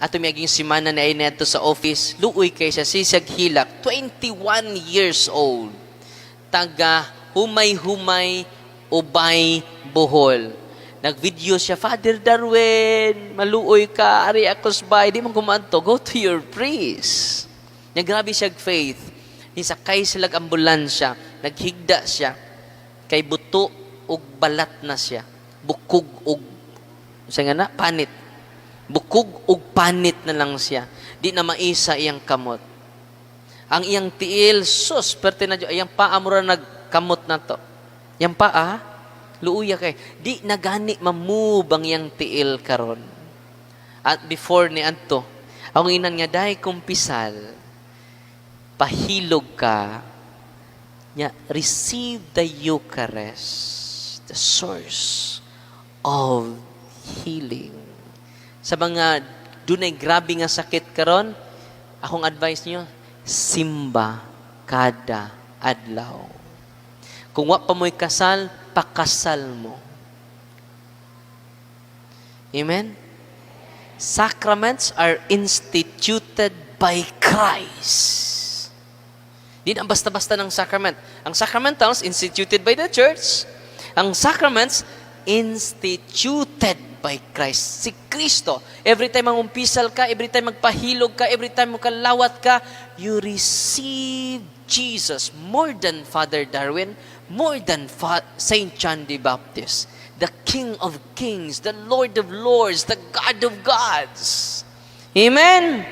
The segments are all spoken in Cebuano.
Ato miaging semana na ay niadto sa office, luoy kay siya, sisag hilak, 21 years old. Taga Humay-Humay, Ubay, Bohol. Nag-video siya, "Father Darwin, maluoy ka, ari ako sa bay, di man kumanto, go to your priest." Nya grabe siya faith. Nisakay sila ambulansya, naghigda siya, kay buto ug balat na siya. Bukog ug sa nga na, panit. Bukog ug panit na lang siya. Di na maisa iyang kamot. Ang iyang tiil, sus, perte na iyang paa mura nagkamot na to. Iyang paa, luuya kay. Di na gani ma-move ang iyang tiil karon. At before ni adto, ang inan nga dahil kumpisal, pahilog ka, nya receive the Eucharist, the source of healing. Sa mga dunay grabe nga sakit karon, akong advice niyo, simba kada adlaw. Kung wa pa mo'y kasal, pakasal mo. Amen? Sacraments are instituted by Christ. Di na basta-basta ng sacrament. Ang sacramentals, instituted by the church. Ang sacraments, instituted by Christ. Si Kristo. Every time mangumpisal ka, every time magpahilog ka, every time mukalawat ka, you receive Jesus more than Father Darwin, more than Saint John the Baptist, the King of Kings, the Lord of Lords, the God of Gods. Amen?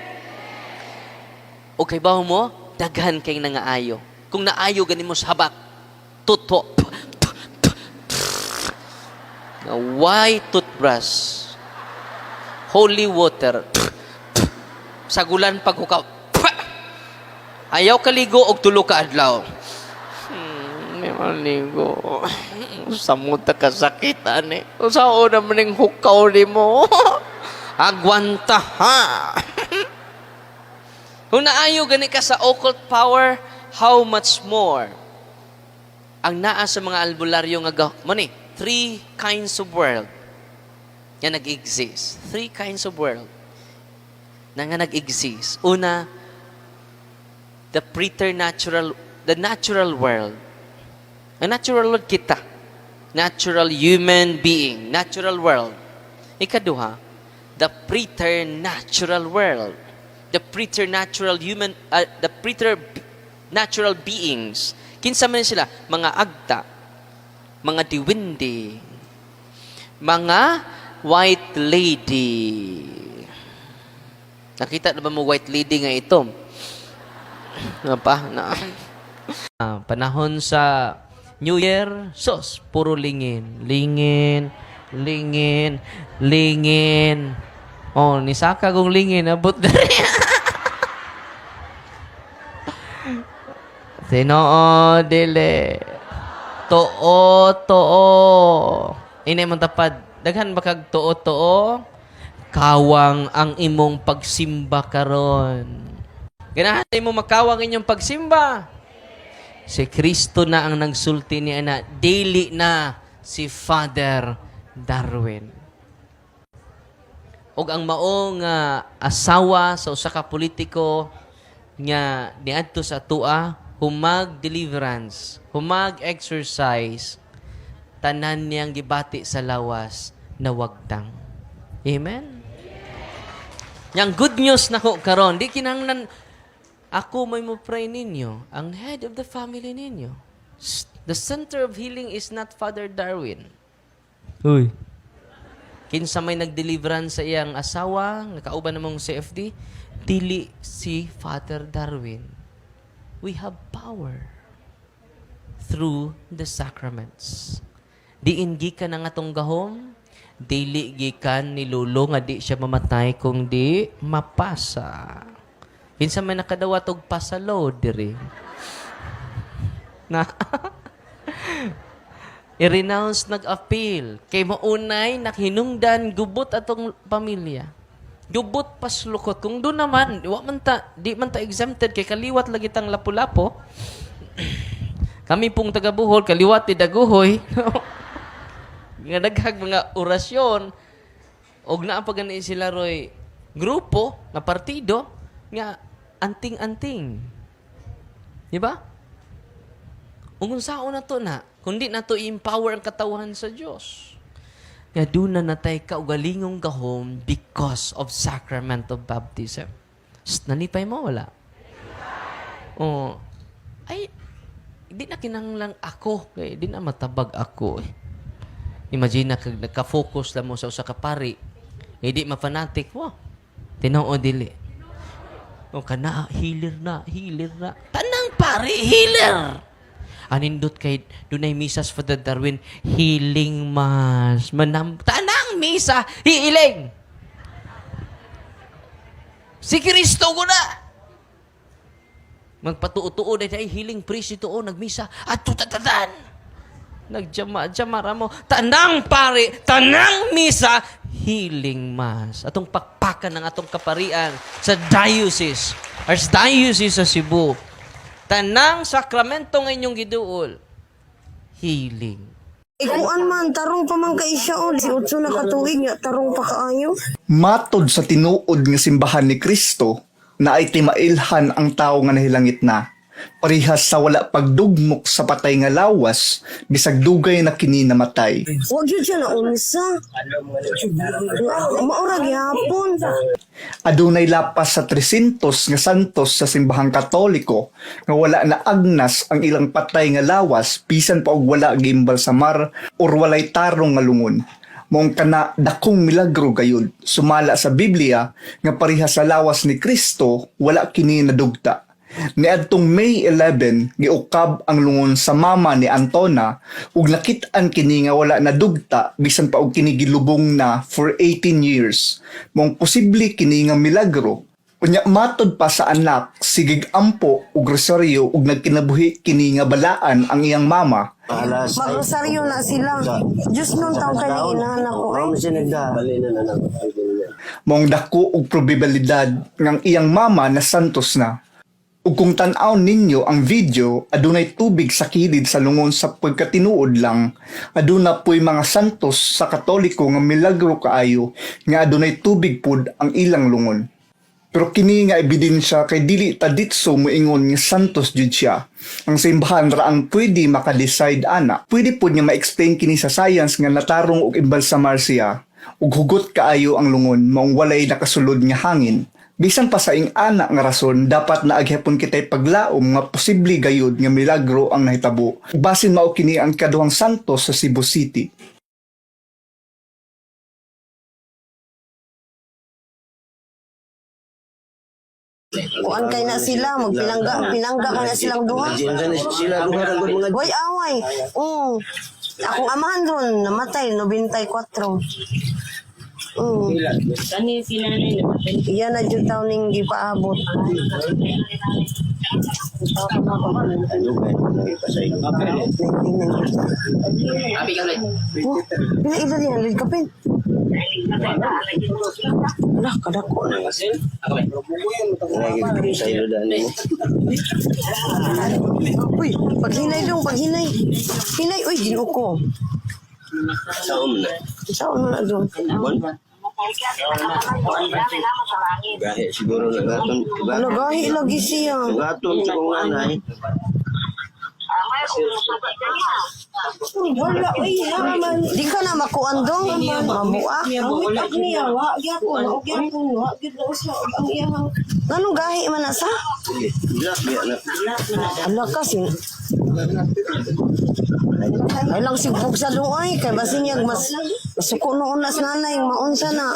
Okay ba mo? Daghan kay nangaayo. Kung naayo gani mo sa habak, tuto. White toothbrush? Holy water. Sagulan paghukaw. Ayaw kaligo og 3 ka adlaw. May maligo. Samot ka sakit ani. Usaon naman ning hukaw nimo? Agwanta ha. Kung naayo gani ka sa occult power, how much more ang naa sa mga albularyo nga mo ni three kinds of world nga nag-exist. Three kinds of world na nga nag-exist. Una, the preternatural, the natural world. Ang natural world kita. Natural human being. Natural world. Ikaduha, the preternatural world. The preternatural human, the preternatural beings. Kinsa man sila? Mga agta, mga diwindi, mga white lady. Nakita na ba mo white lady nga ito? Nga pa? Na. Panahon sa New Year, sos, puro lingin. Lingin, lingin, lingin. Oh, ni saka kong lingin, abot diri. Tinuod, dili. Tuo, tuo. Ini mong tapad. Daghan ba kag tuo, tuo? Kawang ang imong pagsimba karon. Ganahan mo makawang inyong pagsimba. Si Kristo na ang nagsulti ni ana, dili na si Father Darwin. Og ang maong asawa sa usa ka politiko nga niadto sa atoa, humag deliverance, humag exorcise, tanan niyang gibati sa lawas nawagtang. Amen. Yang good news nako karon, di kinahanglan ako may mo pray ninyo, ang head of the family ninyo. The center of healing is not Father Darwin. Uy. Kinsa may nagdeliverance sa iyang asawa, nga kauban namong CFD, dili si Father Darwin. We have power through the sacraments. Diin gikan ang atong gahom, dili gikan ni Lolo nga di siya mamatay kung di mapasa. Kinsa may nakadawat og pasalo diri? Na i-renounce nag-appeal kay maunay nakhinungdan gubot atong pamilya. Gubot paslukot. Kung doon naman, wa man ta, di man ta exempted kay kaliwat lagi tang lapu-lapo. Kami pong taga Bohol, kaliwat ni Dagohoy. Nga daghag mga orasyon og naa pa gani sila roy grupo, nga partido nga anting-anting. Di ba? Ug unsaon na to na, kundi na to i-empower ang katawhan sa Dios. Nga duna na tay kaugalingong gahom because of sacrament of baptism. Shh, nalipay mo wala? Oh, ay di na kinahanglan ako kay di na matabag ako eh. Imagine na kag nagka-focus lang mo sa usa ka pari, eh, di ma-fanatic mo. Tinuod dili. O kana healer na, healer na. Tanang pari healer. Anindot kay dunay misas for the Darwin healing mass. Manam tanang misa healing. Si Kristo ko na. Magpatuo-tuo dahil ay healing priest ito o nagmisa at tutatatan. Nagjama-jama ra mo. Tanang pare, tanang misa, healing mass. Atong pakpakan ng atong kaparian sa diocese, Archdiocese sa Cebu. Tanang sakramento ng inyong giduol, healing. Ikuan man, tarong pa man kay siya o. 18 na katuig nga, tarong pa kaayo. Matod sa tinuod nga simbahan ni Kristo na ay timailhan ang tao nga nahilangit na. Parihas sa wala pagdugmok sa patay nga lawas, bisag dugay na kini namatay. Wag yun siya naunsa. Maura gihapon. Adunay lapas sa 300 nga santos sa simbahang Katoliko nga wala na agnas ang ilang patay nga lawas bisan pa og wala giimbalsamar or walay tarong nga lungon. Maong kana dakong milagro gayud sumala sa Biblia nga pareha sa lawas ni Kristo wala kini nadugta. Niadtong May 11, giukab ang lungon sa mama ni Antona ug nakit-an kini nga wala nadugta bisan pa og kini gilubong na for 18 years. Mong posible kini nga milagro. Unya matod pa sa anak, sigig ampo ug rosaryo ug nagkinabuhi kini nga balaan ang iyang mama. Magrosaryo na sila. Diyos nung taong kay nang inahan ako eh. Maong dako og probabilidad ngang iyang mama na santos na. Ug kung tan-aw ninyo ang video, adunay tubig sa kilid sa lungon sa pagkatinuod lang. Aduna po'y mga santos sa Katoliko nga milagro kaayo nga adunay tubig pud ang ilang lungon. Pero kini nga ebidensya kay dili ta ditso moingon nga santos jud siya. Ang simbahan ra ang pwede maka-decide ana. Pwede pud nga ma-explain kini sa science nga natarong og imbalsamar siya ug hugot kaayo ang lungon maong walay nakasulod nga hangin. Bisan pa sa ing-ana nga rason, dapat na aghapon kitay paglaom nga posible gayud nga milagro ang nahitabo. Basin mao kini ang kaduhang santos sa Cebu City. Kuan kay na sila, magpilangga, pilangga kay na silang duha. Sila duha ra gud mga Boy, away. Oo. Akong amahan ron, namatay, 94. Kani si nanay namatay. Iyan na dyan taon ning gipaabot. dugay pasay. 1990. Oh, pila edad yan, Lord Kapin? Wala, kadako na. Lagi sa ilo dani. Uy, paghinay dong, paghinay. Hinay, uy, ginoo ko. Saom na. Saan na dong? Bon. Gahi siguro na gaton. Ano, gahi lagi siya. Gaton sa kong anay. Wala, uy, haman. Di ka na makuan dong. Mabuak. Wala niya, wa gyapon, wa gyapon, wa gyud na usa ang iyang Anong gahi man na sa? Dilak biya na. Ala ka, sin... Ay lang sigbog sa luoy, kay basin niya mas masuko noon nas nanay, maunsa na.